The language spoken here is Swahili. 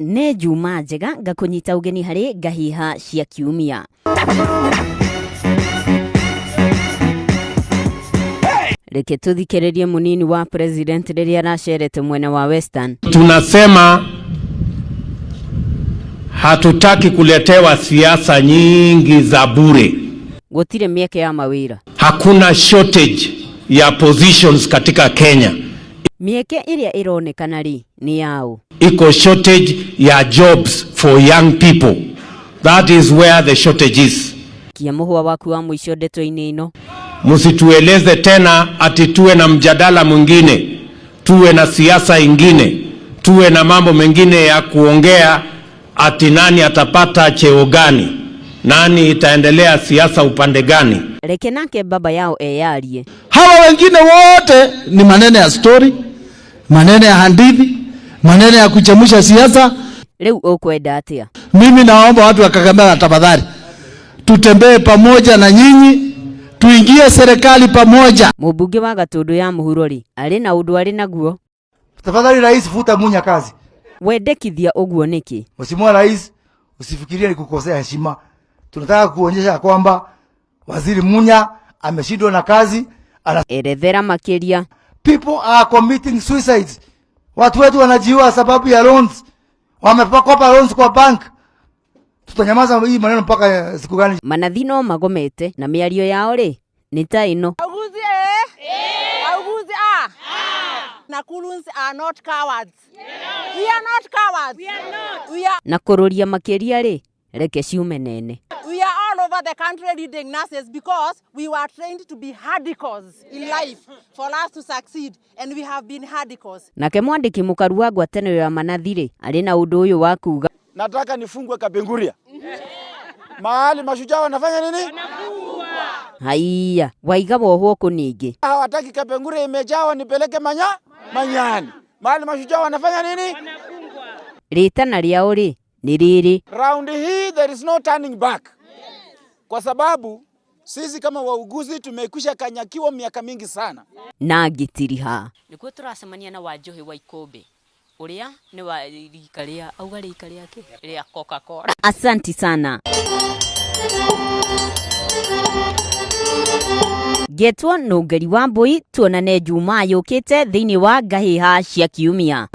Nĩ Juma njega ngakũnyita ũgeni harĩ Ngahiha cia Kiumia. Reke tũthikĩrĩrie mũnini wa president rĩrĩa aracerete mwena wa Western. Tunasema hatutaki kuletewa siasa nyingi za bure. Gũtirĩ mĩeke ya mawĩra. Hakuna shortage ya positions katika Kenya. Mĩeke ĩrĩa ĩronekana rĩ nĩ yaũ? Iko shortage ya jobs for young people. That is where the shortage is. Kia mũhwa waku wa mũico ndeto-inĩ ĩno. Msitueleze tena ati tuwe na mjadala mwingine, tuwe na siasa ingine, tuwe na mambo mengine ya kuongea ati nani atapata cheo gani, nani itaendelea siasa upande gani. Reke nake baba yao eyarie. Hawa wengine wote ni maneno ya story, maneno ya hadithi, maneno ya kuchemusha siasa. Rĩu ũkwenda atĩa? Mimi naomba watu wa Kakamega, tafadhali tutembee pamoja na nyinyi, tuingie serikali pamoja. Mũmbunge wa Gatũndũ ya mũhuro rĩ, arĩ na ũndũ arĩ naguo? Tafadhali rais, futa Munya kazi. Wendekithia ũguo nĩkĩ? Mheshimiwa Rais, usifikirie ni kukosea heshima. Tunataka kuonyesha kwamba Waziri Munya ameshindwa na kazi. Ana... Erethera makĩria. People are committing suicides. Watu wetu wanajiua sababu ya loans. Wamekopa loans kwa bank. Tutanyamaza hii maneno mpaka siku gani? Manathi no magomete na mĩario yao rĩ nĩ ta ĩno. Auguzi eh? Auguzi ah. Nakurus are not cowards. We are not cowards. We are not. We are, Na kũrũria makĩria rĩ, reke ciume nene. we are all over the country leading nurses because we were trained to be hardcores in life for us to succeed, and we have been hardcores. Nake mwandĩki mũkaru wa ngwatanĩro ya manathi rĩ, arĩ na ũndũ ũyũ wa kuga. Nataka nifungwe Kapenguria mahali mashujaa wanafanya nini? Haiya, waiga wohwo kũ ningĩ? Hawataki Kapenguria imejawa, nipeleke Manyani mahali mashujaa wanafanya nini? Rĩtana rĩao rĩ nĩ rĩrĩ. Round hii there is no turning back, kwa sababu sisi kama wauguzi tumekwisha kanyakiwa miaka mingi sana. Na ngĩtiriha. Nĩkuo tũracemania na Wanjohi wa Ikũmbĩ ũrĩa nĩ wa rika rĩa auga rika rĩake rĩa Coca-Cola. Asanti sana. Ngetwo Nũngeri wa Mbũi, tuonane Jumaa yũkĩte thĩinĩ wa Ngahiha cia Kiumia.